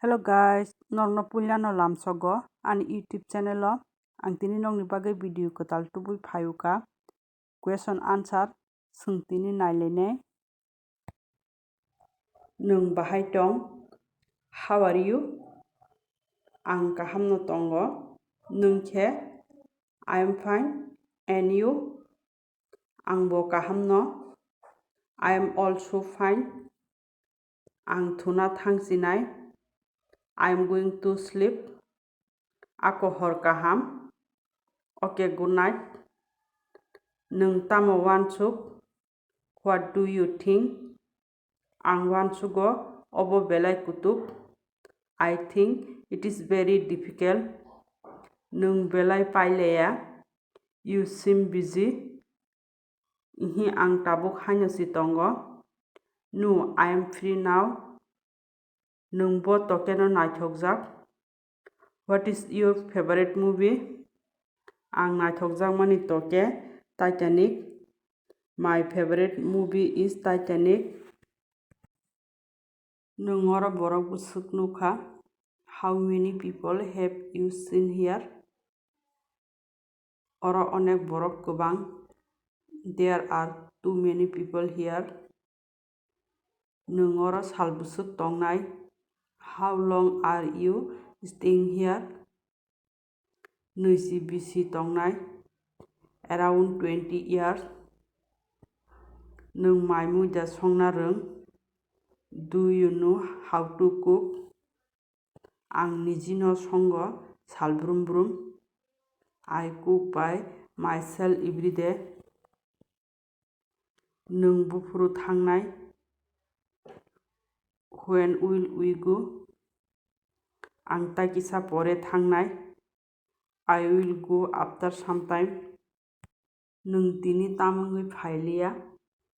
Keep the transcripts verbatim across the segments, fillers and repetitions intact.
Hello guys, norokno puilano lamsogo ani YouTube channel o. Ang tini nokni bagwi video kwtal tubui phaiwkha. Question answer swng tini nailainai. Nwng bahai tong? How are you? Ang kahamno tongo. Nwng khe? I am fine. And you? Ang bo kaham no. I am also fine. Ang thuna thang sinai. I am going to sleep. Ako hor kaham. Okay, good night. Nwng tamo wansuk? What do you think? Ang wansugo obo belai kutuk. I think it is very difficult. Nwng belai paileya. You seem busy. Ihi, ang tabuk haino si tongo. No, I am free now. Nwng bo tokeno naithokjak. What is your favorite movie? Ang naithokjakmani toke Titanic. My favorite movie is Titanic. Nwng oro borok bwswk nukha? How many people have you seen here? Oro onek borok kwbang. There are too many people here. Nwng oro sal bwswk tongnai? How long are you staying here? Nwisi bisi tongnai? Around twenty years. Nwng mai muida songna rwng? Do you know how to cook? Ang nijino songo sal brum brum. I cook by myself every day. Nwng buphuru thangnai? When will we go? Ang ta kisa pore thangnai. I will go after some time. Nwng tini tamungwi phailiya?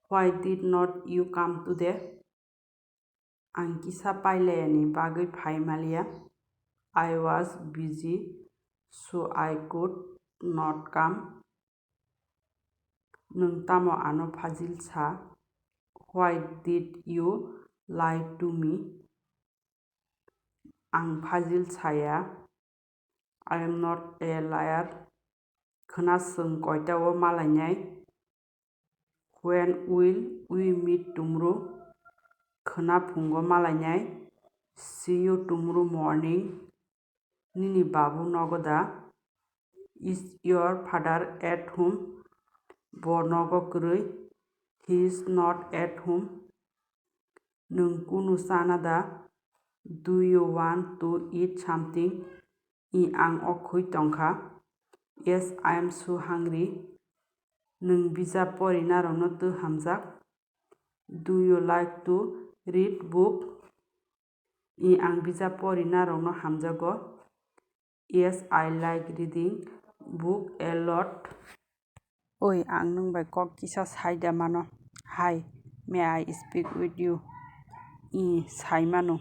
Why did not you come today? Ang kisa pailaiani bagwi phai maliya. I was busy, so I could not come. Nwng tamo ano phajil sa? Why did you lie to me? Ang phajil saya. I am not a liar. Khwna chwng koita o malainai? When will we meet tomorrow? Khwna phungo malainai? See you tomorrow morning. Nini babu nogo da? Is your father at home? Bo nogo kwrwi. He is not at home. Nwng kunu chana da? Do you want to eat something? I, ang okhwi tongkha. Yes, I am so hungry. Nwng bijap porinarokno twi hamjak? Do you like to read book? I, ang bijap porinarokno hamjago. Yes, I like reading book a lot. Oi, ang nwng bai kok kisa sai da mano. Hi, may I speak with you? I, sai mano.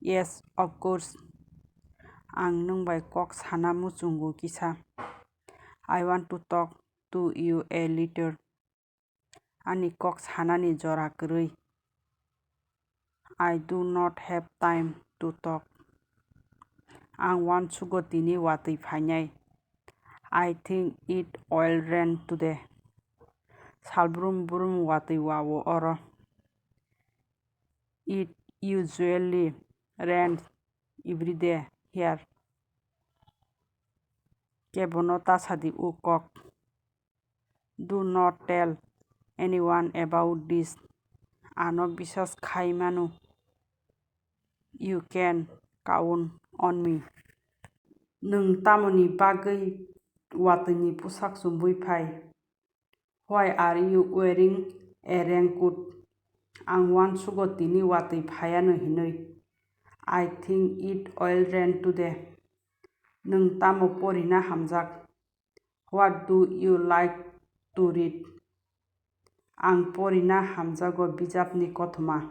Yes, of course. Ang nwng bai kok sana muchungo kisa. I want to talk to you a little. Ani kok sanani jora kwrwi. I do not have time to talk. Ang uansugo tini watwi phainai. I think it will rain today. Salbrum brum watwi wao oro. It usually rains every day here. Kebono ta sadi o kok. Do not tell anyone about this. Ano biswas khai mano. You can count on me. Nwng tamoni bagwi watwini pusak chumbui phai? Why are you wearing a raincoat? Ang uansugo tini watwi phaiano hinwi. I think it will rain today. Nwng tamo porina hamjak? What do you like to read? Ang porina hamjago bijapni kothoma.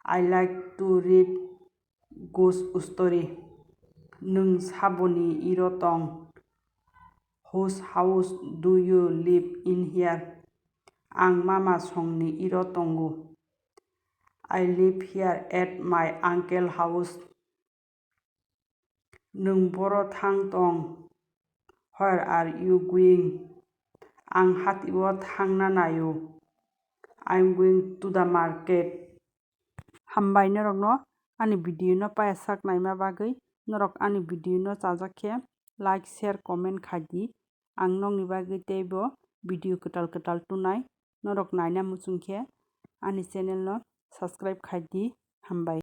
I like to read ghost story. Nwng saboni iro tong? Whose house do you live in here? Ang mama songni iro tongo. I live here at my uncle house. Nwng boro thang tong? Where are you going? Ang hatio thangna naio. I'm going to the market. Hambai norokno ani video no paya sak naima bagwi. Norok ani video no chajak khe like, share, comment khai di. Ang nokni bagwi teibo video kwtal kwtal tunai. Norok naina muchung khe ani channel no subscribe khai di. Hambai.